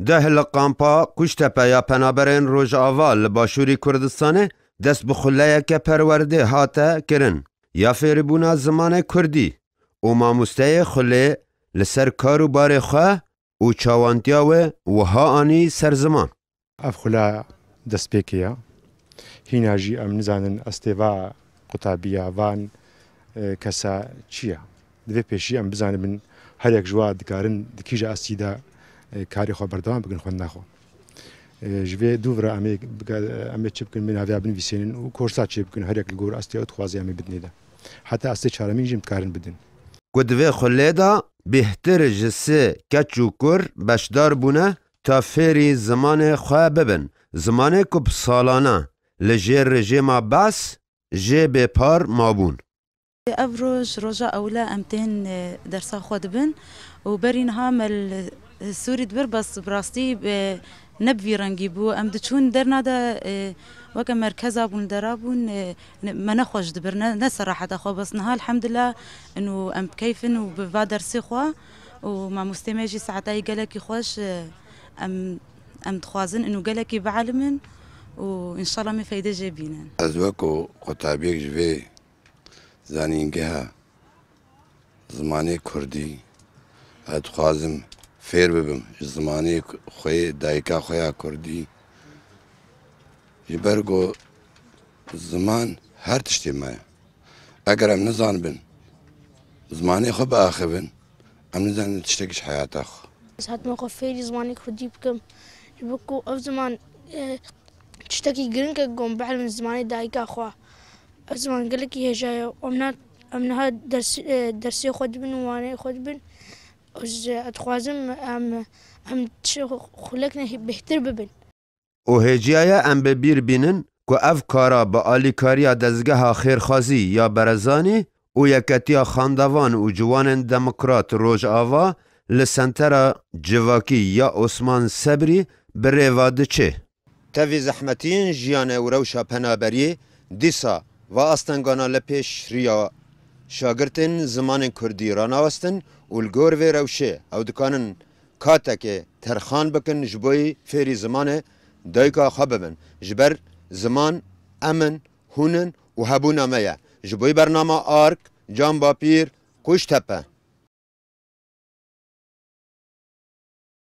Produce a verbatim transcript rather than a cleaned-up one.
Deh li kampa Kuştepe ya penaberên Rojava li Başûrî Kurdistanê dest bi xuleyeke perwerdê hate kirin ya fêrîbûna zimanê kurdî û mamosteyê xulê li ser kar û barê xwe û çawantiya wê wiha anî ser ziman. Ev xula destpêkê ye. Hîna jî em nizanin estê va qutabiya van, e, kesa çi ye. Divê pêşî em bizanibin her yek ji wa dikarin di kîja estî de, e, karê xwe berdewam bikin xwendina xwe. E, ji vê dû vira em ê bika-, em ê çi bikin, em ê naviya binivîsênin û korsa çê bikin, her yek li gor estê ew dixwaze em ê bidinê de. Heta estê çaremîn jî em dikarin bidin. Ku di vê xulê de bêhtir ji sê keç û kur beşdar bûne ta fêrî zimanê xwe bibin. Zimanê ku bi salane li jêr rejêma Be's jê bêpar mabûn. Ev roj, roja ewil e em tên, e, dersa xwe dibin û berî niha me li Sûrî dibir, bes bi rastî, e, ne bi vî rengî bû. Em diçûn derna de, e, weke merkeza bûn, dera bûn, e, ne, me ne xweş dibir, ne, ne seraheta xwe. Bes niha elhamdulillah, ino em bi keyf in û bi va dersê xwe û mamostê me jî saetayî gelekî xweş, e, em, em dixwazin ino gelekî bielimin û înşallah em ê feyde jê bînin. Ez weko qutabiyek ji vê zanîngeha zimanê kurdî, ez dixwazim fêr bibim ji zimanê xwe yê dayika xwe ya kurdî. Ji ber ku ziman her tiştê me ye. Eger em nizanibin, zimanê xwe biaxivin, em nizanin tiştekî ji heyata xwe. Ez hatime xwe fêrî zimanê kurdî bikim. Ji bo ku ev ziman, e, tiştekî giring e, ku em bielimin zimanê dayika xwe. Ev ziman gelekî hêja ye. Em niha, em niha ders, e, dersê xwe dibin û waneyê xwe dibin. Ez, ez dixwazim em, em tişt xulekine bêhtir bibin. Û hêciya ye em bi bîr bînin ku ev kara bi alîkariya Dezgeha Xêrxwazî ya Berezanî û Yeketiya Xandevan û Ciwanên Demokrat Rojava li Sentera Civakî ya Osman Sebrî bi rê ve diçe. Tevî zehmetiyên jiyanê û rewşa penaberiyê dîsa va astengana li pêş riya şagirtên zimanên kurdî ranawestin û li gor vê rewşê ew dikanin katekê terxan bikin ji bo yî fêrî zimanê dayika xwe bibin. Ji ber ziman em in, hûn in û hebûna me ye. Ji bo yî bernama Ark, Can Bapîr, Kuştepe.